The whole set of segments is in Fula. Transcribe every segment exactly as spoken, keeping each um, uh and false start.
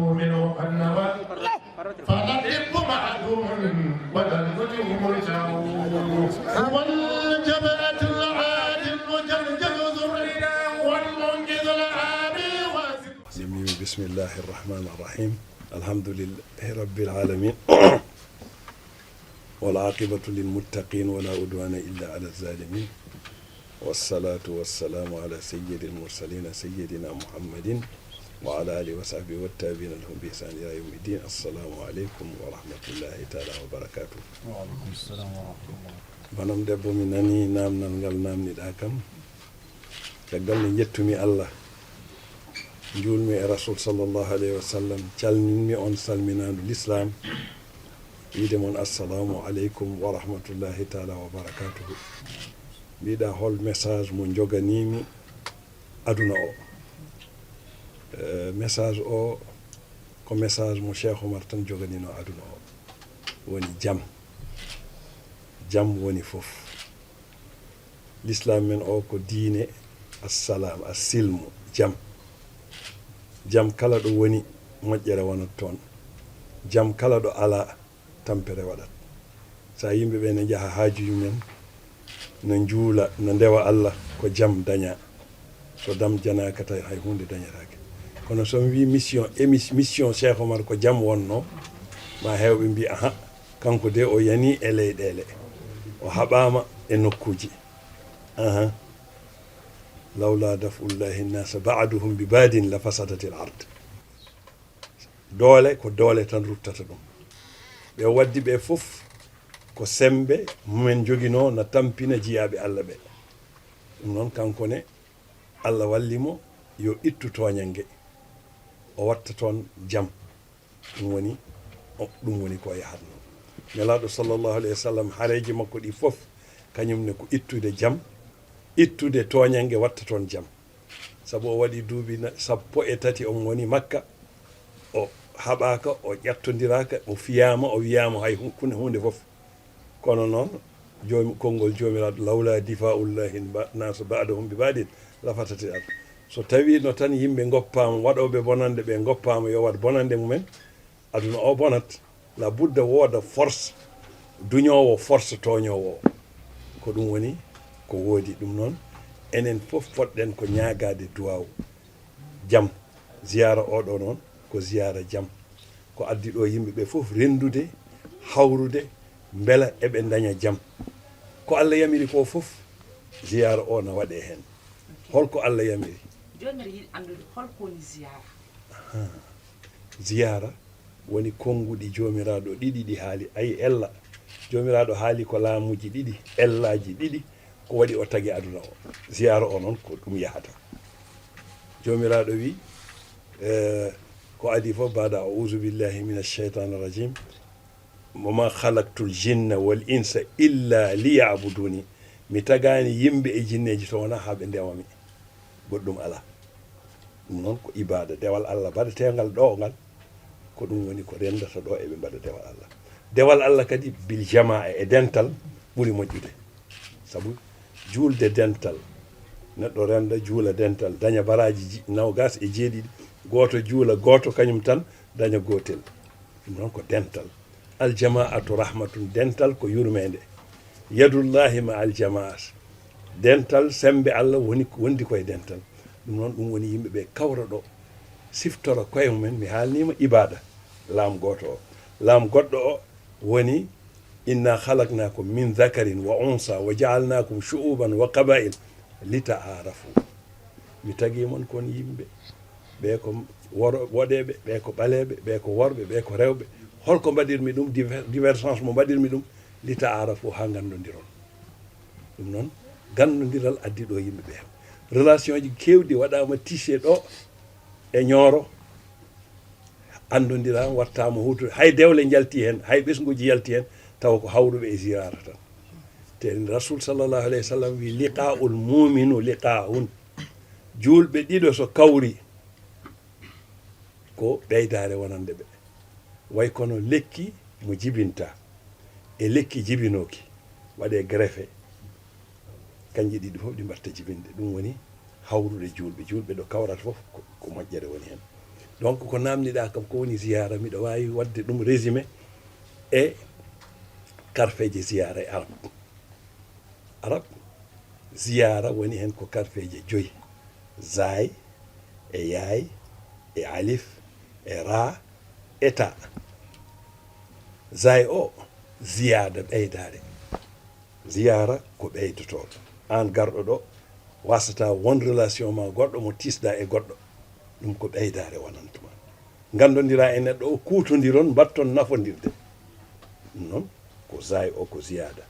منه قد نبت، فالأطب معدوم، والأنفس مرجع. هو الجبلة العادي المجلجل ذو الردى، والمنقذ العامي واسع. بسم الله الرحمن الرحيم. الحمد لله رب العالمين. والعاقبة للمتقين ولا عدوان إلا على الظالمين. والصلاة والسلام على سيد المرسلين سيدنا محمد وعلى آله وصحبه والتابعين لهم بإحسان إلى يوم الدين. السلام عليكم ورحمة الله تعالى وبركاته. وعليكم السلام ورحمة الله. Banam debbo, mi nani namnal ngal namniɗaa kam. Caggal nde njettumi Allah, njuulmi e Rasul sallallahu alayhi wa sallam, calminmi on salminaandu Lislaam, wiide mon assalamu aleykum wa rahmatullahi taala wa barakatuhu. Mbiɗa hol message mo njoganiimi aduna o? Eh, message o ko message mo Cheikh Omar tan joganino aduna o, woni jam. Jam woni fof. Lislaam men o ko diine assalaam, assilmu, jam. Jam kala ɗo woni, moƴƴere wonat toon. Jam kala ɗo alaa, tampere waɗat. So yimɓe ɓe ne njaha haajuji mumen, no njuula, no ndewa Allah, ko jam daña. So jam dañaaka tan hay huunde dañataake. Kono so mi wii mission, émis-, mission Cheikh Omar ko jam wonno, ma heewɓe mbii, aha, kanko de o yanii e leyɗeele, o haɓaama e nokkuuji. Aha. Lawla daf'ullahi nnasa ba'dahum bi ba'din la fasadatil ard. Doole ko doole tan ruttata ɗum. Ɓe waddi ɓe fof ko semmbe mumen njoginoo na tampina jiyaaɓe Allah ɓe. Ɗum noon kanko ne Allah walli mo yo ittu tooñannge, o watta toon jam. Ɗum woni, o, ɗum woni ko yahatnoo. Nelaaɗo sallallahu alayhi wa sallam, hareeji makko ɗi fof, kañum ne ko ittude jam, ittude tooñannge, watta toon jam. Sabu o waɗi duuɓi na-, sappo e tati on woni Makka, o haɓaaka, o ƴattondiraaka, o fiyaama, o wiyaama hay hu-, kune huunde fof. Kono noon, joomi, konngol Joomiraaɗo, "Lawla difa'ullahi ba-, nasa ba'dahum bi ba'din la fasadatil ard." So tawiino tan yimɓe ngoppaama, waɗooɓe bonannde ɓe ngoppaama yo waɗ bonannde mumen, aduna o bonat. La budda wooda force, duñoowo force tooñoowo o. Ko ɗum woni ko woodi. Ɗum noon, enen fof fotɗen ko ñaagaade duwaaw. Jam. Ziyaara oɗo noon ko ziyaara jam. Ko addi ɗo yimɓe ɓe fof renndude, hawrude, mbela eɓe ndaña jam. Ko Allah yamiri ko fof, ziyaara o na waɗe heen. Holko Allah yamiri? Jooni mbiɗa yiɗi anndude holko woni ziyaara? Ahaa. Ziyaara woni konnguɗi Joomiraaɗo ɗiɗi ɗi haali. Ayi, ella. Joomiraaɗo haali ko laamuuji ɗiɗi, ellaaji ɗiɗi, ko waɗi o tagi aduna o. Ziyaara o noon ko ɗum yahata. Joomiraaɗo wi, eh, ko adii fof, baada a'uuzu billahi mina shaytaani rajim, "Wa ma khalaqtul jinna wal insa illa liya'buduni." Mi tagaani yimɓe e jinneeji so wonaa haa ɓe ndewa mi. Goɗɗum alaa. Ɗum noon ko ibaada, dewal Allah baɗeteengal ɗo ngal, ko ɗum woni ko renndata ɗo eɓe mbaɗa dewal Allah. Dewal Allah kadi bil jamaa, e dental ɓuri moƴƴude. Sabu juulde dental, neɗɗo rennda juula dental, daña baraaji ji-, noogaas e jeeɗiɗi, gooto juula gooto kañum tan, daña gootel. Ɗum noon ko dental. Al jamaatu rahmatun, dental ko yurmeende. Yadullahi ma al jamaat. Dental, semmbe Allah woni, wondi koye dental. Ɗum noon, ɗum woni yimɓe ɓe kawra ɗo, siftora koye mumen. Mi haalniima ibaada, laam gooto o. Laam goɗɗo o woni, "Inna khalaqnakum min dhakarin wa unsa wa ja'alnakum shu'uban wa qaba'il li ta'arafu." Mi tagi mon kon yimɓe, ɓe ko wor-, woɗeeɓe, ɓe ko ɓaleeɓe, ɓe ko worɓe, ɓe ko rewɓe. Holko mbaɗirmi ɗum? Diver-, divergence mo mbaɗirmi ɗum? Li ta'arafu, haa nganndondiron. Ɗum noon, ganndondiral addi ɗo yimɓe ɓe. Relation ji keewɗi waɗaama tissé ɗo e Ñooro, anndondiraama, wattaama huutude. Hay dewle njalti heen, hay ɓesnguuji yalti heen, tawa ko hawruɓe e ziyaara tan. Te Rasul sallallahu alayhi wa sallam wi, "Liqa'ul mu'minu liqa'un." Juulɓe ɗiɗo so kawri, ko ɓeydaare wonande ɓe. Way kono lekki mo jibinta e lekki jibinooki, waɗe greffé, kanji ɗiɗi fof ɗi mbatta jibinde. Ɗum woni hawrude juulɓe. Juulɓe ɗo kawrata fof ko, ko moƴƴere woni heen. Donc, ko namdiɗa kam ko woni ziyara, miɗo wawi wadde ɗum résumé e karfeje ziyara e arab. Arab, ziyara woni hen ko karfeje joyi: zay, e yay, e alif, e ra, e ta. Zay o, ziyada, ɓeydare. Ziyara ko ɓeydotoɗo. An garɗo ɗo, wasata won relation ma goɗɗo mo tisɗa e goɗɗo. Ɗum ko ɓeydare wonantuma. Gandodira e neɗɗo o, kutondiron, mbatton nafondirde. Ɗum noon, ko zay o ko ziyada.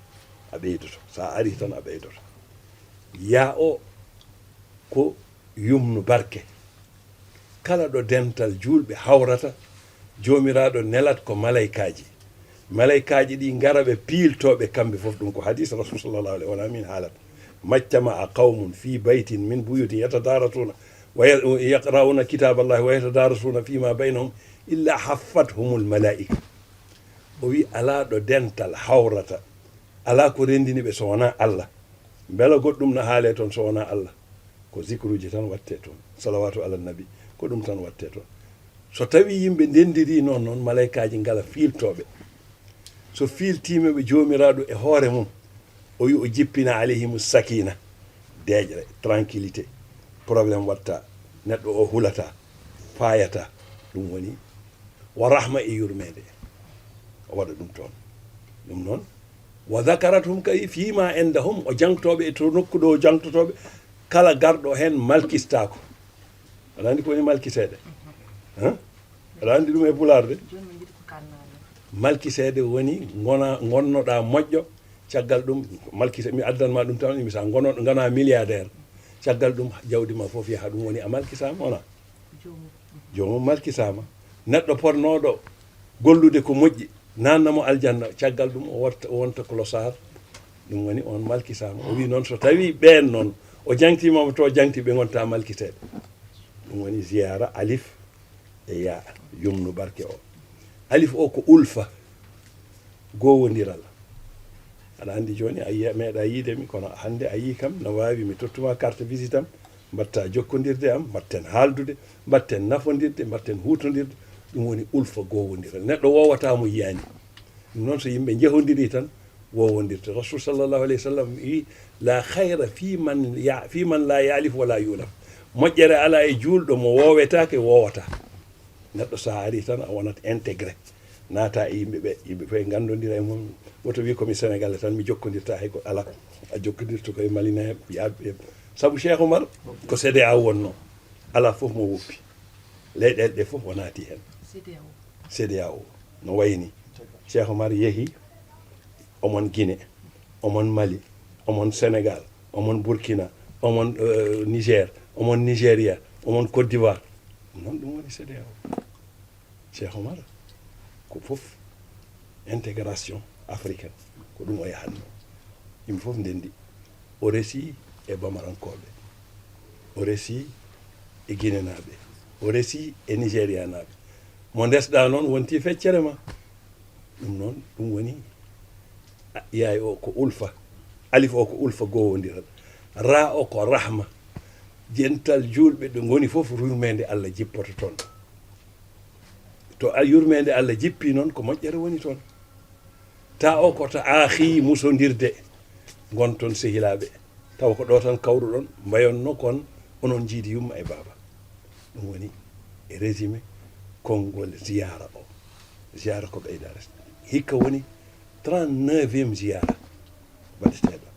A ɓeydoto. Sa ari tan, a ɓeydoto. Ya o ko yumnu barke. Kala ɗo dental juulɓe hawrata, Joomiraaɗo nelat ko malaykaaji. Malaykaaji ɗi ngara ɓe piiltooɓe kamɓe fof. Ɗum ko hadis Rasul sallallahu alaihi wa sallam min haalat. "Majtama'a qawmun fi baytin min buyutin yatadarasuna wa ya-, yaqra'una kitaballahi wa yatadarasuna fima baynahum illa haffathumul malaika." O wi, alaa ɗo dental hawrata, alaa ko renndini ɓe so wonaa Allah. Mbela goɗɗum na haale toon so wonaa Allah? Ko zikruuji tan watte toon, salawatu ala nabi, ko ɗum tan watte toon. So tawi yimɓe ndenndiri noon, noon malaykaaji ngala fiiltooɓe. So fiiltiima ɓe, Joomiraaɗo e hoore mum, o wi o jippina alayhimu sakina, deeƴre, tranquillité, problème watta, neɗɗo o hulata, faayata. Ɗum woni wa rahma, e yurmeende, o waɗa ɗum toon. Ɗum noon, wa zakarathum kay fima indahum, o jangtooɓe e to nokku ɗo o jangtotooɓe, kala garɗo heen malkistaako. Aɗa anndi ko woni malkiseede? Hein? Aɗa anndi ɗum e pulaar de? Malkiseede woni ngona, ngonnoɗa moƴƴo, caggal ɗum, malkise-, mi addan ma ɗum tan, mi sa ngono, ngona milliardaire, caggal ɗum jawdi ma fof yaha, ɗum woni a malkisaama, wona? Joomum malkisaama. Neɗɗo potnooɗo gollude ko moƴƴi, nanna mo aljanna, caggal ɗum o warta, o wonta clochard. Ɗum woni on malkisaama. O wi noon, so tawi ɓeen noon, o jangtiima mo to jangti, ɓe ngonta malkiseede. Ɗum woni ziyara alif e ya, yumnu barke o. Alif o ko ulfa, gowondiral. Aɗa anndi jooni a yiya-, meeɗa yiide mi, kono hannde a yii kam, no waawi mi tottuma carte visite am, mbatta jokkondirde am, mbatten haaldude, mbatten nafondirde, mbatten huutondirde. Ɗum woni ulfa, gowondiral. Neɗɗo wowata mo yiyaani. Ɗum noon, so yimɓe njehondiri tan, wowondirta. Rasul sallallahu alayhi wa sallam wi, "La khayra fi man ya-, fi man la yalif wala yulaf." Moƴƴere alaa e juulɗo mo wowetaake, wowata. Neɗɗo, so a ari tan, a wonat intégré. Naata e yimɓe ɓe, yimɓe fof ngandondira e mum. Woto wi ko mi Sénégalais tan, mi jokkondirta hay ko alaa. A jokkondirta koye Malien en, yaaɓe. Sabu Cheikh Oumar ko C D A O wonno. Alaa fof mo woppi. Leyɗeele ɗe fof o naati heen. C D A O. C D A O no wayni. Cheikh Oumar yehi, omon Guinée, omon Mali, omon Sénégal, omon Burkina, omon, euh, Niger, omon Nigeria, omon Côte d'Ivoire. Noon ɗum woni C D A O. Cheikh Oumar, ko fof intégration africaine, ko ɗum o yahatno. Yimɓe fof ndenndi. O resi e Bamarankooɓe, o resi e Guinénaaɓe, o resi e Nigérianaaɓe. Mo ndesɗa noon wonti feccere ma. Ɗum noon, ɗum woni, a, yaay o ko ulfa, alif o ko ulfa gowondiral, ra o ko rahma. Jental juulɓe ɓe ngoni fof, yurmeende Allah jippoto toon. To a, yurmeende Allah jippi noon, ko moƴƴere woni toon. Ta o ko ta aahi musondirde, ngon toon sehilaaɓe. Tawa ko ɗo tan kawruɗon, mbayonno kon onon njiidi yumma e baaba. Ɗum woni e résumé konngol ziyaara o. Ziyaara ko ɓeydaare. Hikka woni trente-neuvième ziyaara waɗeteeɗo.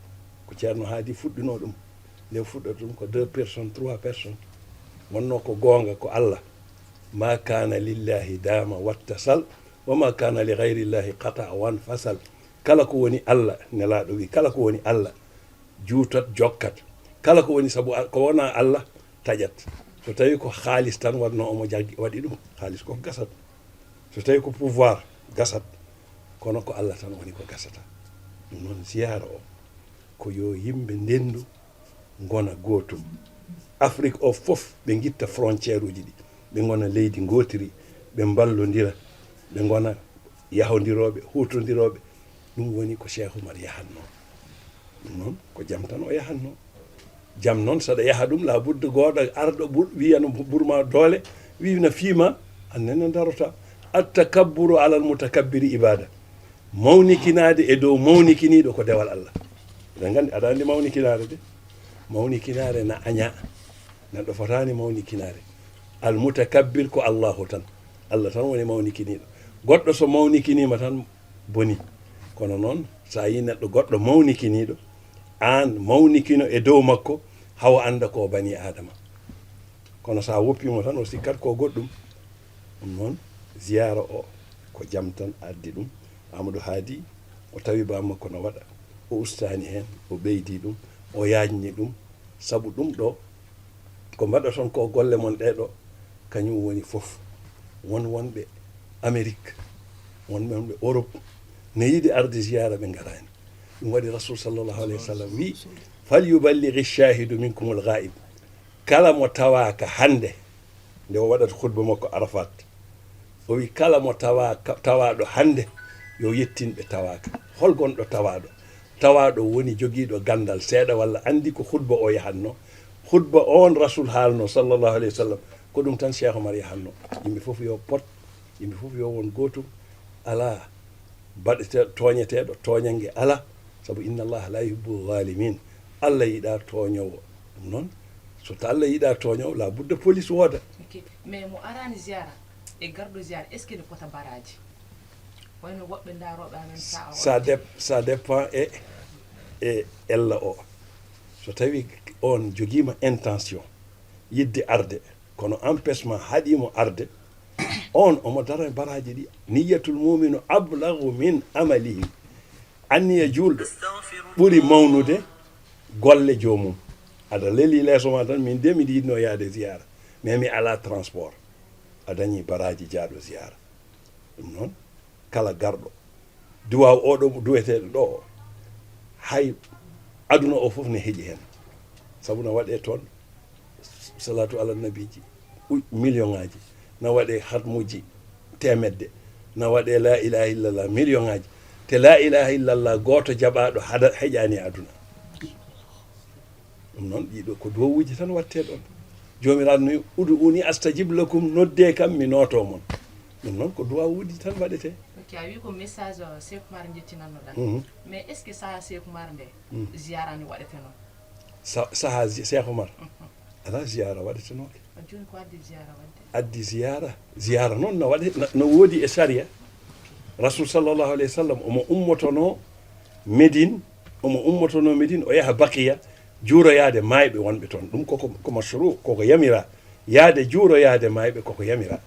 Ko Ceerno Haadi fuɗɗinoo ɗum. Nde fuɗɗata ɗum ko deux personnes, trois personnes. Wonno ko goonga, ko Allah. Ma kana lillahi dama wattasal, wa ma kana li ghayrillahi qata wan fasal. Kala ko woni Allah, Nelaaɗo wi, kala ko woni Allah, juutat, jokkat. Kala ko woni sabu Al-, ko wona Allah, taƴat. So tawi ko haalis tan waɗno omo jaggi, waɗi ɗum, haalis ko gasat. So tawi ko pouvoir, gasat. Kono ko Allah tan woni ko gasata. Ɗum noon, ziyaara o, ko yo yimɓe ndendu, ngona gootum. Afrique o fof, ɓe ngitta frontière uji ɗi, ɓe ngona leydi ngootiri, ɓe mballondira, ɓe ngona yahondirooɓe, huutondirooɓe. Ɗum woni ko Cheikh Oumar yahatno. Ɗum noon, ko jam tan o yahatno. Jam noon, saɗa yaha ɗum, labudde gooto arɗo ɓur-, wiya no ɓurma doole, Wi na fiima, annene darota. Attakabburu alal mutakabbiri ibada. Mawnikinaade e dow mawnikiniiɗo ko dewal Allah. Eɗen nganndi, aɗa anndi mawnikinaare de. Mawnikinaare na añaa. Neɗɗo fotaani mawnikinaare. Al mutakabbir ko Allahu tan. Allah tan woni mawnikiniiɗo. Goɗɗo so mawnikiniima tan boni. Kono noon, so a yii neɗɗo goɗɗo mawnikiniiɗo, aan mawnikino e dow makko, hawa annda ko bani Aadama. Kono so a woppiimo tan, o sikkat ko goɗɗum. Ɗum noon, ziyaara o, ko jam tan addi ɗum. Amadou Haadi, o tawi bammakko no waɗa, o ustaani heen, o ɓeydi ɗum, o yaajni ɗum. Sabu ɗum ɗo, ko mbaɗoton ko golle mon ɗee ɗo, kañum woni fof. Won wonɓe Amérique, won wonɓe Europe, ne yiɗi arde ziyaara, ɓe ngaraani. Ɗum waɗi Rasul sallallahu alayhi wa sallam wi, "Fal yuballighi shahidu minkumul ghaib." Kala mo tawaaka hannde, nde o waɗata khutba makko Arafat, o wi, "Kala mo tawaaka, tawaaɗo hannde, yo yettin ɓe tawaaka." Hol gonɗo tawaaɗo? Tawaaɗo woni jogiiɗo ganndal seeɗa walla anndi ko khutba o yahatno. Khutba on Rasul haalno, sallallahu alayhi wa sallam, ko ɗum tan Cheikh Omar yahatno. Yimɓe fof yo pot, yimɓe fof yo won gootum. Alaa baɗete-, tooñeteeɗo, tooñannge alaa, sabu inna Allaha la yuhibbu zalimin. Allah yiɗaa tooñoowo. Ɗum noon, so ta-, Allah yiɗaa tooñoowo, la budda police wooda. Ok. Mais mo araani ziyaara e garɗo ziyaara, est-ce que ne pota baraaji? Wayno woɓɓe ndaarooɓe amen, sa a Ça dép-, ça dépend e, e ella o. So tawi on jogiima intention yiɗde arde, kono empêchement haɗiimo arde, on omo dara e baraaji ɗi. Niyyatul mu'minu ablagu min amalihi. Anniya juulɗo ɓuri mawnude golle joomum. Aɗa leli leeso ma tan, "Min de miɗa yiɗno yaade ziyaara, mais mi alaa transport." A dañi baraaji jaaɗo ziyaara. Ɗum noon, kala garɗo, duwaaw o ɗo duweteeɗo ɗo o, hay aduna o fof ne heƴi heen. Sabu na waɗee toon salatu ala nabiji uj-, million ŋaaji, na waɗee hatmuji teemedde, na waɗee la ilaha illallah million ŋaaji. Te la ilaha illallah gooto jaɓaaɗo hada heƴaani e aduna. Ɗum noon, ɗiɗo ko duwawuuji tan waɗtee ɗoon. Joomiraaɗo no, "Ud'uuni astajib lakum", noddee kam, mi nootoo mon. Ɗum noon, ko duwawuuji tan waɗetee. Ok, a wi ko message, uh, Cheikh Oumar njettinanno ɗan. Mhm. Mais est-ce que saha Cheikh Oumar nde, mhm, ziyaara ne waɗeteno? Sa-, saha zi-, Cheikh Oumar? Mhm. Alaa ziyaara waɗetenooka. A jooni ko addi ziyaara waɗde? Addi ziyaara. Ziyaara noon no waɗe, no, no woodi e sariya. Rasul sallallahu alayhi wa sallam, omo ummotonoo Médine, omo ummotonoo Médine, o yaha Baqiya, juuroyaade maayɓe wonɓe toon. Ɗum koko, ko mashru, koko yamiraa. Yaade juuroyaade maayɓe koko yamiraa.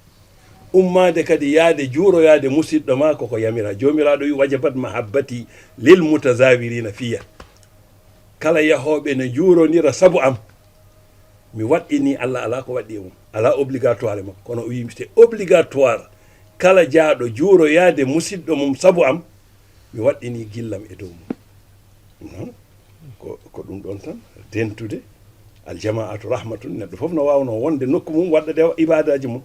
Ummaade kadi yaade juuroyaade musiɗɗo ma koko yamiraa. Joomiraaɗo wi, "Wajabat mahabbati lil mutazawirina fiya." Kala yahooɓe ne juurondira sabu am. Mi waɗɗini, Allah alaa ko waɗɗi e mum. Alaa obligatoire e makko. Kono o wi, "C'est obligatoire. Kala jaaɗo juuroyaade musiɗɗo mum sabu am, mi waɗɗini gillam e dow mum." Ɗum noon, ko, ko ɗum ɗoon tan, dentude, aljamaatu rahmatun, neɗɗo fof no waawnoo wonde nokku mum, waɗda de ibaadaaji mum.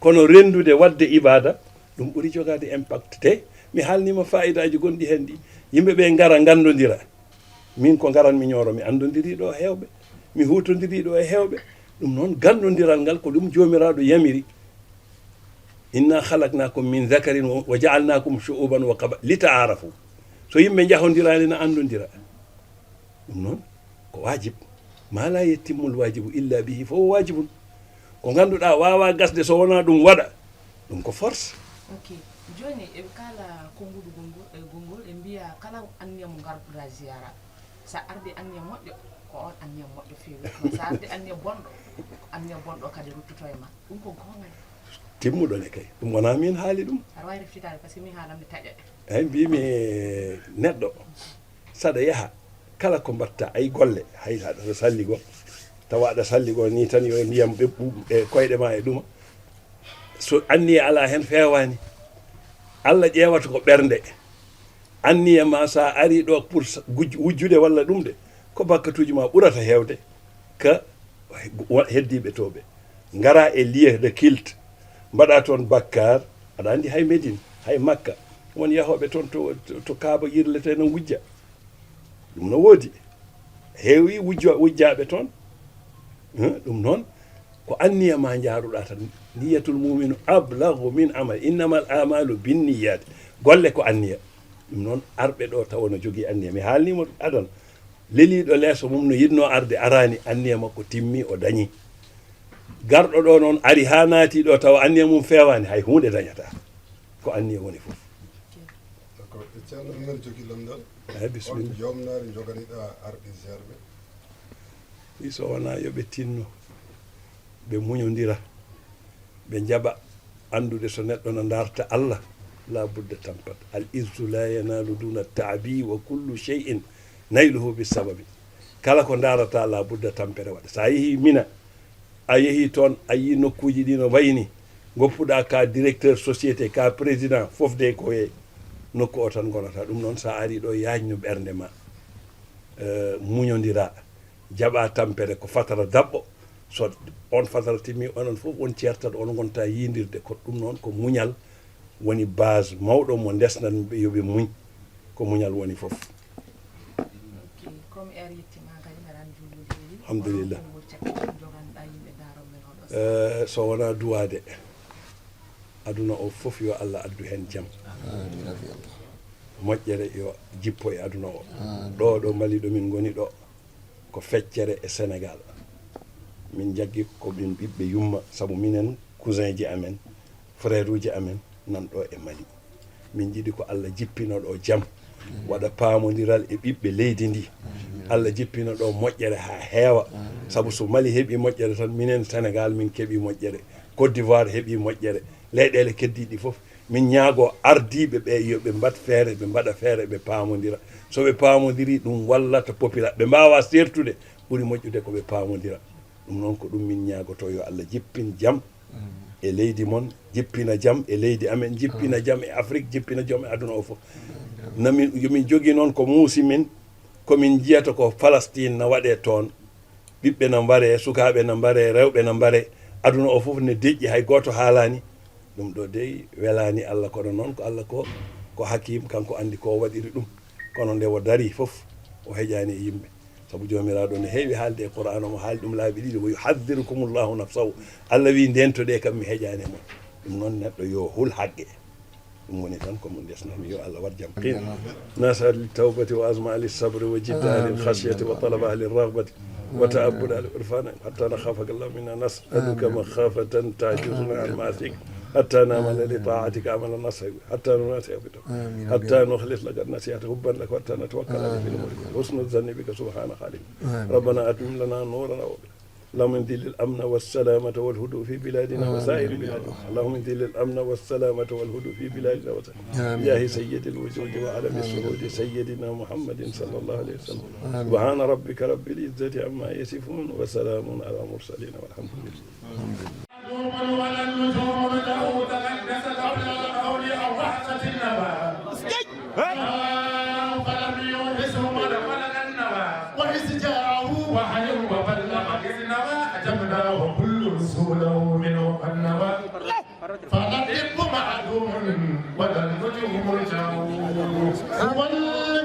Kono renndude waɗde ibaada, ɗum ɓuri jogaade impact. Te mi haalniima faayidaaji gonɗi heen ɗi. Yimɓe ɓe ngara, nganndondira. Min ko ngaran mi ñooro, mi anndondirii ɗo e heewɓe, mi huutondirii ɗo e heewɓe. Ɗum noon, ganndondiral ngal ko ɗum Joomiraaɗo yamiri. "Inna khalaqnakum min dhakarin wa, wa ja'alnakum shu'uban wa qaba-, li ta'arafu." So yimɓe njahondiraani, na anndondira. Ɗum noon, ko waajib. "Ma la yatimmul wajibu illa bihi, fa huwa wajibun." Ko ngannduɗaa waawaa gasde, so wonaa ɗum waɗa, ɗum ko force. Ok. Jooni, eɓe kaala konnguɗo gonngol, e gonngol, ɓe mbiya kala anniya mo ngarduɗaa ziyaara, so a ardi anniya moƴƴo, ko on anniya moƴƴo feewirta ma. So a ardi anniya bonɗo, ko anniya bonɗo kadi ruttoto e ma. Ɗum ko goonga de. Timmuɗo ne kay. Ɗum wonaa min haali ɗum. Aɗa waawi reftaade, parce que min haalan mi taƴa. Eyi, mbimi neɗɗo, saɗa yaha, kala ko mbaɗta, ay golle, hay aɗa salligo, tawa aɗa salligo ni tan, yo ndiyam ɓeɓɓu e koyɗe ma e ɗuma. So anniya alaa heen, feewaani. Allah ƴeewata ko ɓernde. Anniya ma, so a ari ɗo pour sa-, guj-, wujjude walla ɗum de, ko bakkatuuji ma ɓurata heewde ka wa-, heddiiɓe to ɓe. Ngara e lieu de culte, mbaɗa toon bakkaar. Aɗa anndi hay Médine, hay Makka, won yahooɓe toon to, to, to Kaaba yirletee no wujja. Ɗum no woodi. Heewi wujjo-, wujjaaɓe toon. Hum, ɗum noon, Ko anniya ma njaaruɗaa tan. Niyyatul mu'minu ablagu min amal. Innamal a'malu binniyat. Golle ko anniya. Ɗum noon, arɓe ɗo tawa no jogii anniya. Mi haalnii mo adon. Leliiɗo leeso mum no yiɗnoo arde, araani, anniya makko timmi, o dañi. Garɗo ɗo noon ari haa naati ɗo tawa anniya mum feewaani, hay huunde dañataa. Ko anniya woni fof. D'accord. E ceerno, mbeɗa jogii lamndal. Eey, bisimilla. Hol joomnaare njoganiɗaa arɓe G R ɓe? Fii so wonaa yo ɓe tinno, ɓe muñondira, ɓe njaɓa anndude so neɗɗo no ndaarta Allah, la budda tampat. Al izzu la yanalu duna taabi wa kullu shay'in nayluhu bi sababi. Kala ko ndaarata, la budda tampere waɗa. So a yehii Mina, a yehii toon, a yii nokkuuji ɗi no mbayi ni, ngoppuɗaa ka directeur société, ka président, fof de ko e nokku o tan ngonata. Ɗum noon, so a arii ɗo, yaajnu ɓernde ma, eh, muñondiraa, jaɓaa tampere, ko fatara daɓɓo. So on fatara timmi, onon fof on ceertat, on ngonta yiindirde. Ko ɗum noon, ko muñal woni base mawɗo mo ndesnan ɓe yo ɓe muñ. Ko muñal woni fof. Ok, comme heure yettiima kadi, mbeɗa anndi juulnude heewi. Alhamdulillah. Kono hol caɗeele joganɗaa yimɓe daarooɓe men oɗo sahaa? Eh, so wonaa duwaade, aduna o fof yo Allah addu heen jam. Amiin, ya Rabbi Allah. Moƴƴere yo jippo e aduna o. Amiin. Ɗo, ɗo Mali ɗo min ngoni ɗo, ko feccere e Senegal. Min njaggi ko min ɓiɓɓe yumma, sabu minen cousin ji amen, frère uji amen nan ɗo e Mali. Min njiɗi ko Allah jippina ɗo jam, waɗa paamondiral e ɓiɓɓe leydi ndi. Allah jippina ɗo moƴƴere haa heewa, sabu so Mali heɓi moƴƴere tan, minen Senegal min keɓi moƴƴere, Côte d'Ivoire heɓi moƴƴere, leyɗeele keddiiɗe fof. Min ñaago ardiiɓe ɓe yo ɓe mbaɗ feere, ɓe mbaɗa feere, ɓe paamondira. So ɓe paamondiri, ɗum wallata popula-, ɓe mbaawa seertude, ɓuri moƴƴude ko ɓe paamondira. Ɗum noon ko ɗum min ñaagotoo, yo Allah jippin jam e leydi mon, jippina jam e leydi amen, jippina jam e Afrik, jippina jam e aduna o fof. Na min, yo min jogii noon ko muusi min, ko min njiyata ko Palestine na waɗee toon. Ɓiɓɓe na mbaree, sukaaɓe na mbaree, rewɓe na mbaree, aduna o fof ne deƴƴi, hay gooto haalaani. Ɗum ɗo dey welaani Allah, kono noon ko Allah ko, ko hakim, kanko anndi ko o waɗiri ɗum. Kono nde o darii fof, o heƴaani e yimɓe. Sabu Joomiraaɗo ne heewi haalde e Qur'aan, omo haali ɗum laabi ɗiɗi, "Wa yuhadhdhirukumullahu nafsahu." Allah wiyi, "Ndentoɗee kam, mi heƴaani e mon." Ɗum noon neɗɗo yo hul haqqe. Ɗum woni tan ko mo ndesnami, yo Allah waɗ jam. Qim. Nas'al lit tawbati wa azma lis sabri wa jidda lil khashyati wa talaba lil raghbati wa ta'abbud lil irfani hatta nakhafaka Allah minna nas'aluka makhafatan tahjuzuna an ma'asik hatta na'mala li ta'atika amalan nas'aluka hatta nunasiha hatta nukhlis laka nasihata hubban laka hatta natawakkal alayka fil mulki husnu zanni bika subhana khaliq. Rabbana atim lana nurana wa اللهم انزل الأمن والسلامة والهدوء في بلادنا وسائر بلادنا. اللهم انزل الأمن والسلامة والهدوء في بلادنا وسائر. بجاه سيد الوجود وعلم الشهود سيدنا محمد صلى الله عليه وسلم. سبحان ربك رب العزة عما يصفون وسلام على المرسلين والحمد لله. فلم يوحش مدخل النوى. وإذ جاءه وحي وبلغ إذ نوى أجبناه كل رسوله منه قد نوى. فلا الطب معدوم ولا النجوم مرجع. هو الذي